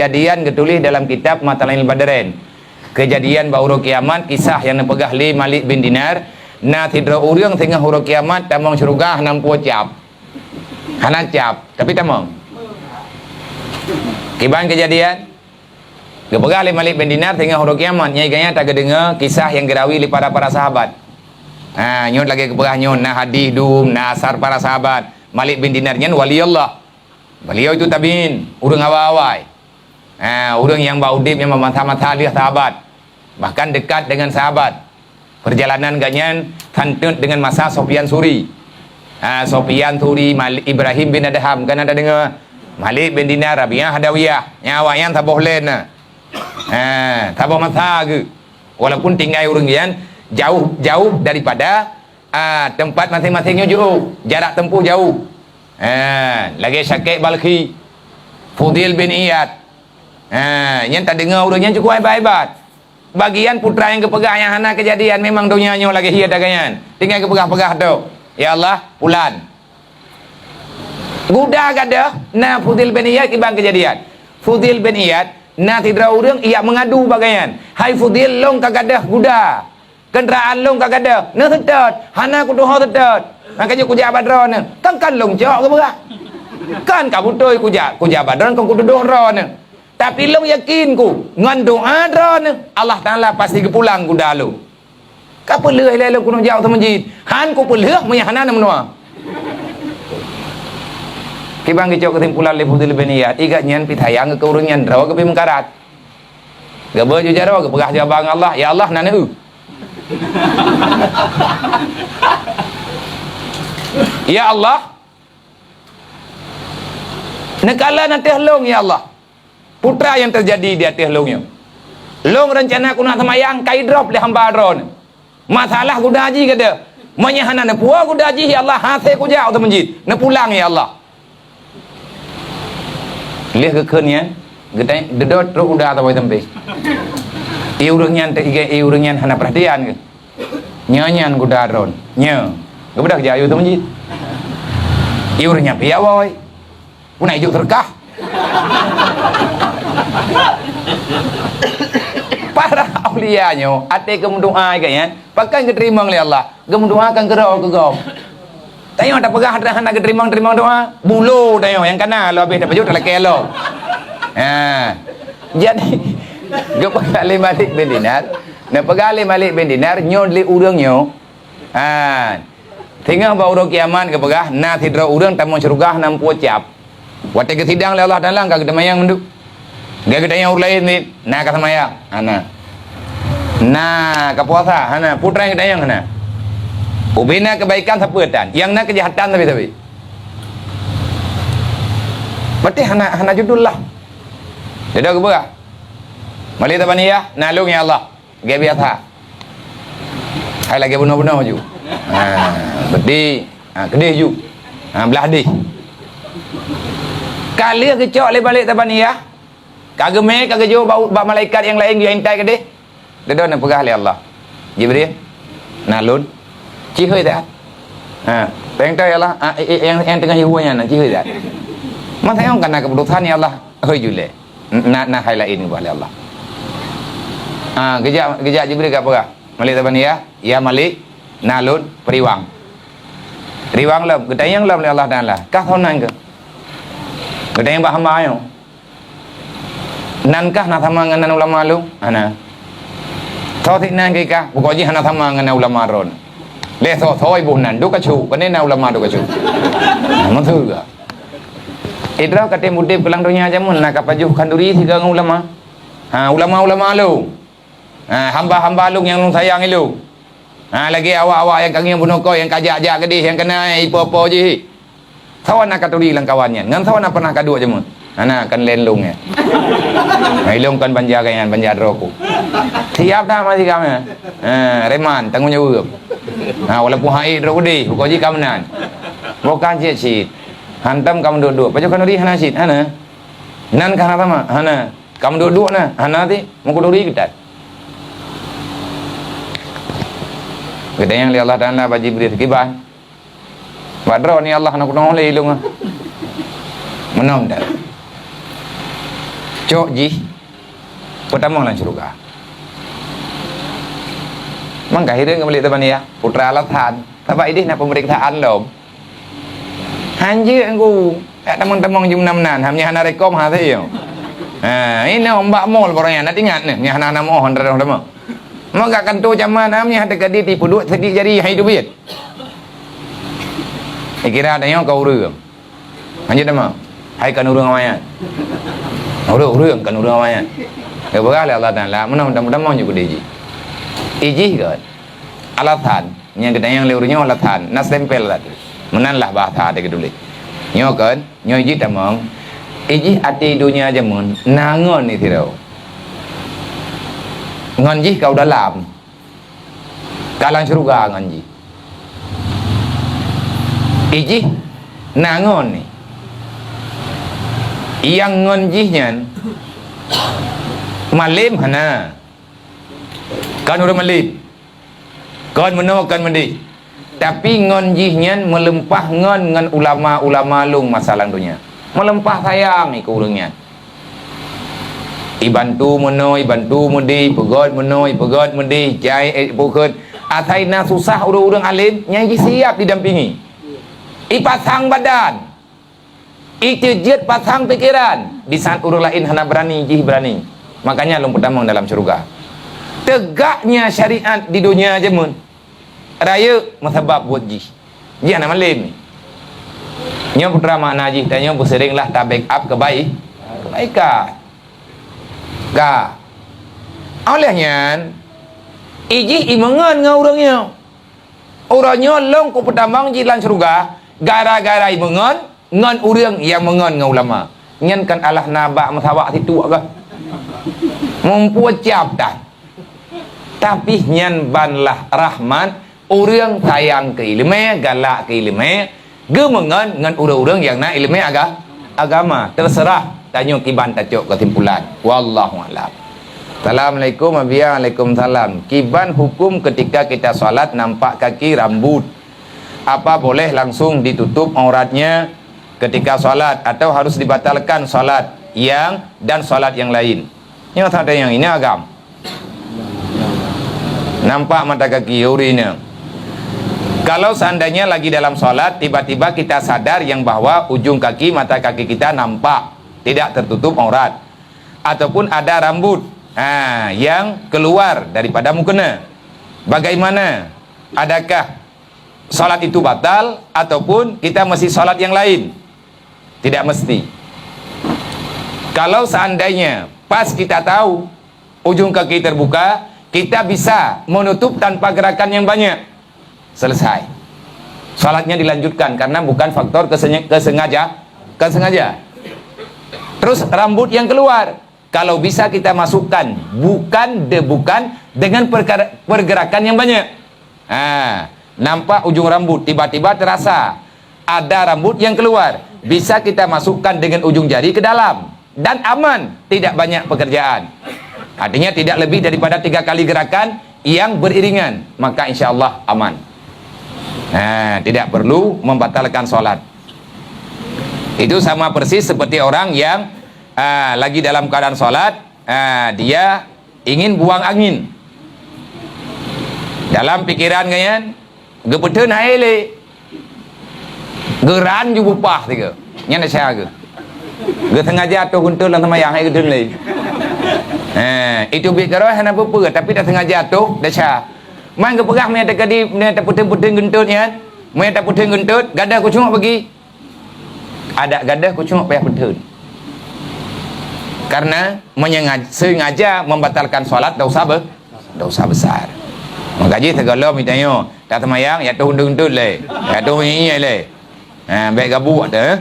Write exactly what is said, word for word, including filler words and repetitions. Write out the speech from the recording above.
Kejadian geutuléh dalam kitab Matla'il Badrain. Kejadian bak uroe kiamat, kisah nyang neupeugah lé Malik bin Dinar, na sidroe ureuëng singoh uroe kiamat tamong syeuruga hana meupeue cap. Hana cap, tapi tamong. Kiban kejadian, geupeugah lé Malik bin Dinar singoh uroe kiamat, nyang gaya tageudeungoe kisah nyang geurawi lé para-para sahabat. Ha, nyoe lagée geupeugah nyoe, na hadis dum, na asar para sahabat. Malik bin Dinar nyan wali Allah. Beliau itu tabi'in, ureuëng awai-awai. Ha, ureuëng nyang ba udeb nyang masa-masa lheueh sahabat. Bahkan dekat dengan sahabat. Perjalanan gobnyan santeut dengan masa Sofyan Suri. Ha, Sofyan Suri, Malik, Ibrahim bin Adham, kan ada dengar? Malik bin Dinar, Rabi'ah Adawiyah. Nyan awaknyan saboh len na. Ha, saboh masa geuh. Walaupun tinggai ureuëng nyan jauh, jauh daripada, ah, tempat masing-masing nyoe jauh, jarak tempuh jauh. Ha, lagée Syakik Balkhi, Fudil bin Iyad. Ha, nyan tadeungoe ureuëng nyan cukup hebat-hebat. Bagian putra nyang geupeugah nyang hana keujadian, memang donya nyoe lagée hiet lagée nyan. Tinggai geupeugah-peugah tu, "Ya Allah, pulan." Guda gadôh, na Fudil bin Iyad kiban keujadian. Fudil bin Iyad, na sidroe ureuëng ijak meungadu bak gobnyan, "Hai Fudil, lôn ka gadôh guda. Keundaraan lôn ka gadôh, neuh seutôt, hana kutuho seutôt. Makajih kujak bak droeneuh, kan, kan lôn cok keubeurah. Kan ka beutôi kujak, kujak bak droeneuh, kan kutudoh droeneuh. Tapi lôn yakin ku, ngon doa droeneuh, Allah Taala pasti geupulang guda lôn. Ka peuleueh lé lôn keuneuk jak u meuseujid, han kupeuleueh meunyo hana neumeunoe." Kiban geucok keusimpulan lé Fudil bin Iyad, igat nyan pih sayang keu ureuëng nyan droe geupeumeungkarat. Geubeuet ju jaroe, geupeugah jawaban Allah, "Ya Allah, na neu." "Ya Allah, neukalon ateueh lôn, ya Allah. Peue nyang teujadi di ateueh lôn nyoe? Lôn reuncana keuneuk seumayang ka idrop lé hamba Droeneuh. Masalah guda jih gadôh. Meunyo hana neupuwoe guda jih, ya Allah, hase kujak u meuseujid. Neupulang, ya Allah." Lheueh geukheun nyan, geutanyong, deudot trok guda saboh sampéng. Ié ureuëng nyan teuigat, ié ureuëng nyan hana peurhatian keuh. "Nyoe nyan guda droen, nyoe." Geubeudôh jak u meuseujid. Ié ureuëng nyan piyak woe. Puna ijuk seureukah. Para aulia nyoe, até geumeudoa geuh nyan, pakon geuteurimong lé Allah. Geumeudoa kan keudroe keu gob. Tanyoe tapeugah hana geuteurimong-teurimong doa, bulo tanyoe nyang kana lom habéh tapajoh talakée lom. Ha. Jadi, geupeugah lé Malik bin Dinar, neupeugah lé Malik bin Dinar, nyoe lé ureuëng nyoe. Ha. Singoh bak uroe kiamat geupeugah, na sidroe ureuëng tamong syeuruga hana meupucap. Watée geusidang lé Allah Taala ka geuteumanyong mandum. Geutanyoe ureuëng laén, "Na ka seumayang?" "Hana." "Na ka puasa?" "Hana." Peue nyang geutanyong hana. Ubena keubaikan sapeue tan, nyang na keujahatan sabe-sabe. Berarti hana, hana judul lah. Jadi geupeugah, "Malik Tabaniyah, na lôn ya Allah." Lagée biasa. Hai lagée bunoe-bunoe ju. Ha, beudé. Ha, keudeh ju. Ha, blah deh. Ka lheueh geucok lé Malik Tabaniyah, ka geumé, ka geujok bak, bak malaikat nyang laén geuyue intat keudeh. Dudoe neupeugah lé Allah, "Jibril, na lôn." "Cihôi that." Ha, "Peue nyang teuh ya Allah?" "Ah, eh, eh, nyang, nyang teungoh jihôi nyan, cihôi that." "Masa nyoe ka na keuputosan ya Allah." "Hôi ju lé." Na, na hai laén geupeugah lé Allah. Ah, geujak, geujak Jibril ka peugah, "Malik Tabaniyah, ya Malik, na lôn peuriwang." Riwang lom, geutanyong lom lé Allah Taala, "Kah soe nan keuh?" Geutanyong bak hamba nyoe, "Nan kah na sama ngon nan ulama lôn?" "Hana." "Soe sit nan keuh kah?" "Pokok jih hana sama ngon nan ulama droen." "Lé soe-soe iboh nan, dua kacu, keuneuk nan ulama dua kacu." Maksud ka? Idroe ka tem udeb keu lam donya jameun na ka pajoh khanduri sigoe ngon ulama. Ha, ulama-ulama lôn. Ha, hamba-hamba lôn nyang lôn sayang ilôn. Ha, lagée awak-awak nyang ka ngieng bunoe koh, nyang ka jak-jak keudeh, nyang keunan ipo-po jih. Sawan na ka turi lam kawan nyan, ngon sawan na pernah ka duek jameun. Hana, kan laén lôn nyan. Ha, ilôn kan banja gobnyan, banja droe ku. Siap dah masih kami. Ha, reman, tanggung jaweueb. Ha, walaupun hai droe udeh, pokok jih ka meunan. Bukan cit-cit. Hantom ka meuduek-duek. Pajoh khanduri hana cit, hana. Nan ka hana sama, hana. Ka meuduek-duek na, hana ti, meukeuduri geutan. Geutanyong lé Allah Taala bak Jibril, "Kiban?" "Bak droe ni Allah na kutu'oh lé ilôn ah." "Meunan dah." cok jih peutamong lam syeuruga. Mangka hireuen keumbali teumanyong, putra alasan, sabab ideh na peumeriksaan lom. Hanjeuet ngku, jak tamong-tamong jih meunan-meunan, ham nyan hana rekom ha sayoe. Ha, inoe bak mall barang nyan, na ingat neh, nyan hana-hana meuoh antara teuma. Maka kanto camat ham nyan teuka di tipu duit segi jari hai teubiet. Dikira tanyoe ka ureueng. Hanjeuet teuma. Hai kan ureueng awaknyan. Ureueng-ureueng kan ureueng awaknyan. Geupeugah lé Allah Taala, meunan tamong-tamong jih keudeh jih. Ijih kan. Alasan. Nyang geutanyong lé ureueng nyoe alasan, na stempel that. Meunan lah bahasa teuka tuléh. Nyoe kon, nyoe jih tamong, ijih até donya jameun na ngon sidroe. Ngon jih ka u dalam. Ka lam syeuruga ngon jih. Ijih na ngon ni. Nyang ngon jih nyan malem hana. Kon ureueng malem. Kon meunoe, kon meudeh. Tapi ngon jih nyan meuleumpah ngon, ngon ulama-ulama lôn masa lam donya. Meuleumpah sayang keu ureueng nyan. Ibantu meunoe, ibantu meudeh, ipeugöt meunoe, ipeugöt meudeh, jai, eh, peugöt. Asai na susah ureueng-ureueng alem, nyan jih siap didampingi. Ipasang badan. Iteujeuet pasang pikeran, di saat ureueng laén hana beurani, jih beurani. Makanya lôn peutamong dalam syeuruga. Teugaknya syariat di donya jameun rayeuk meusabab buet jih. Jih hana malem. Nyoe putra makna jih, tanyoe beuseurenglah ta-backup keubai-, kebaikan. Ka. Oleh nyan, ijih imeungon ngon ureueng nyoe. Uroe nyoe lôn kupeutamong jih lam syeuruga, gara-gara imeungon ngon ureueng nyang meungon ngon ulama. Nyan kan alah na bak meusawa situ agam. Muphom cap tan. Tapi nyan ban lah rahmat, ureueng sayang keu ileumèe, galak keu ileumèe, geumeungon ngon ureueng-ureueng nyang na ileumèe aga-, agama. Teuseurah tanyoe kiban tacok keusimpulan. Wallahu a'lam. Assalamualaikum, Abiya. Waalaikumsalam. Kiban hukum ketika kita salat nampak kaki rambut? Apa boleh langsung ditutup auratnya ketika salat atau harus dibatalkan salat yang dan salat yang lain? Nyoe salah nyang inoe agam. Nampak mata kaki ureueng nyoe. Kalau seandainya lagi dalam salat, tiba-tiba kita sadar yang bahwa ujung kaki, mata kaki kita nampak, tidak tertutup aurat, ataupun ada rambut, ha, yang keluar daripada mukena, bagaimana? Adakah salat itu batal ataupun kita mesti salat yang lain? Tidak mesti. Kalau seandainya pas kita tahu ujung kaki terbuka, kita bisa menutup tanpa gerakan yang banyak. Selesai. Salatnya dilanjutkan karena bukan faktor kesenya-, kesengaja-, kesengaja. Terus rambut yang keluar, kalau bisa kita masukkan bukan de-, bukan dengan perkara-, pergerakan yang banyak. Ha, nampak ujung rambut, tiba-tiba terasa ada rambut yang keluar. Bisa kita masukkan dengan ujung jari ke dalam. Dan aman, tidak banyak pekerjaan. Artinya tidak lebih daripada tiga kali gerakan yang beriringan. Maka insya Allah aman. Ha, tidak perlu membatalkan salat. Itu sama persis seperti orang yang, ah, lagi dalam keadaan salat, ah, dia ingin buang angin. Dalam pikiran geuh nyan, geupeutheun hai lé. Geuran ju bupah tiga. Nyan desya geuh. Geusengaja atôh geuntot lam seumayang hai geutheun lé. Ha, itu bit karoh hana peue-peue, tapi tasengaja atôh desya. Man geupeugah meunyo teuka di, meunyo tapeutheun-peutheun geuntot nyan, meunyo tapeutheun geuntot, gadoh kucok bagi. Adak gadoh kucok payah peutheun. Karena meunyo nga-, sengaja membatalkan salat dosa be-, dosa besar. Maka jih sigohlom geutanyoe, taseumayang, ya tôh geuntot lé, ya tôh nyiek lé. Ha, bèk gabuk teuh, eh.